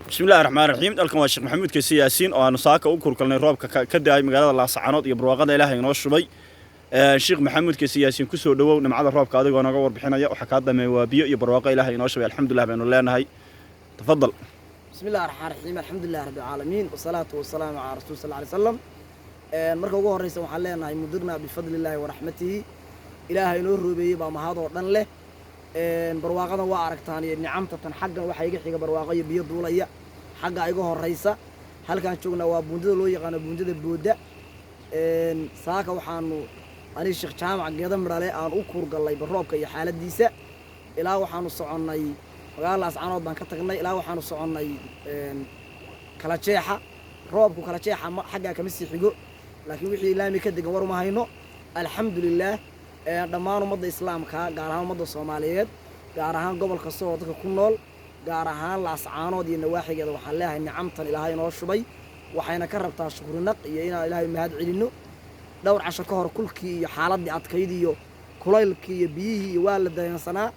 Bismillahi raxmaan raxiim. Dalkan waa Sheekh Maxamuud Kayse Yaasiin oo aanu saaka u kurkalnay roobka ka da-ay magaalada Laascaanood iyo barwaaqada Ilaahay inoo shubay. Sheekh Maxamuud Kayse Yaasiin, kusoo dhowow nimcada roobka adigoo naga warbixinaya. Waxaa kaa dameeya waa biyo iyo barwaaqo Ilaahay inoo shubay. Alxamdulilah baynu leenahay. Tafadal. بسم الله الرحمن الرحيم، الحمد لله رب العالمين، والصلاة والسلام على رسول صلى الله عليه وسلم. Marka ugu horeysa waxaan leenahay مطرنا بفضل الله ورحمته. Ilaahay inoo roobeeyey baa mahad oo dhan leh. Barwaaqadan waa aragtaan iyo nicamta tan. Xaggan waxaa iga xiga barwaaqo iyo biyo duulaya xagga iga horeysa. Halkaan joognaa waa buundada loo yaqaano buundada Booda. Saaka waxaanu ani Sheekh Jaamac Geeda Midhale aan u kuurgallay roobka iyo xaaladiisa. Ilaa waxaanu soconnay magaalada Laascaanood baan ka tagnay, ilaa waxaanu soconnay Kala Jeexa. Roobku Kala Jeexa xaggaa kama sii xigo, laakiin wixii laami ka degan war uma hayno. Alxamdulilaah. Dhammaan ummadda Islaamka, gaar ahaan ummadda Soomaaliyeed, gaar ahaan gobol kasta oo dadka ku nool, gaar ahaan Laascaanood iyo nawaaxigeeda, waxaan leeyahay nicamtan Ilaahay inoo shubay waxayna ka rabtaa shukrinaq iyo inaan Ilaahay mahad celinno. Dhowr casho ka hor kulkii iyo xaaladdii adkayd iyo kulaylkii iyo biyihii iyo waa la dareensanaa.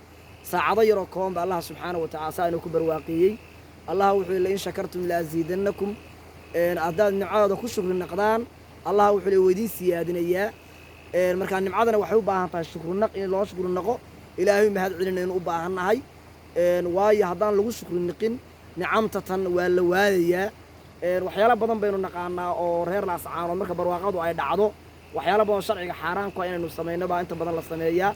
Saacado yaroo kooban ba Allah subxaana wa tacala saa inuu ku barwaaqeeyey. Allah wuxuu yihi: لئن شكرتم لأزيدنكم. Haddaad nimcadooda ku shukri naqdaan, Allah wuxuu le weydiin siyaadinayaa. Markaa nimcadana waxay u baahan tahay shukrinaq, in loo shukri naqo, Ilaahay mahad celinaynu u baahan nahay, waayo haddaan lagu shukri niqin nicamta tan waa la waadayaa. Waxyaalo badan baynu naqaanaa oo reer Laascaanood marka barwaaqadu ay dhacdo waxyaalo badan sharciga xaaraanku ah inaynu samayno baa inta badan la sameeyaa,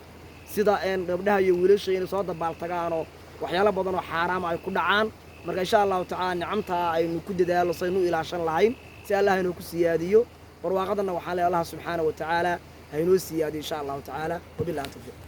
sida gabdhaha iyo wiilasha inay soo dabaaltagaan oo waxyaalo badan oo xaaraama ay ku dhacaan. Marka insha Allahu tacaala nicamtaa aynu ku dadaalo saynu u ilaashan lahayn si Allah inuu ku siyaadiyo barwaaqadanna. Waxaan leeyahay Allah subxaana wa tacaala haynoo siyaadiyo insha Allahu tacaala. Wabillahi tawfiiq.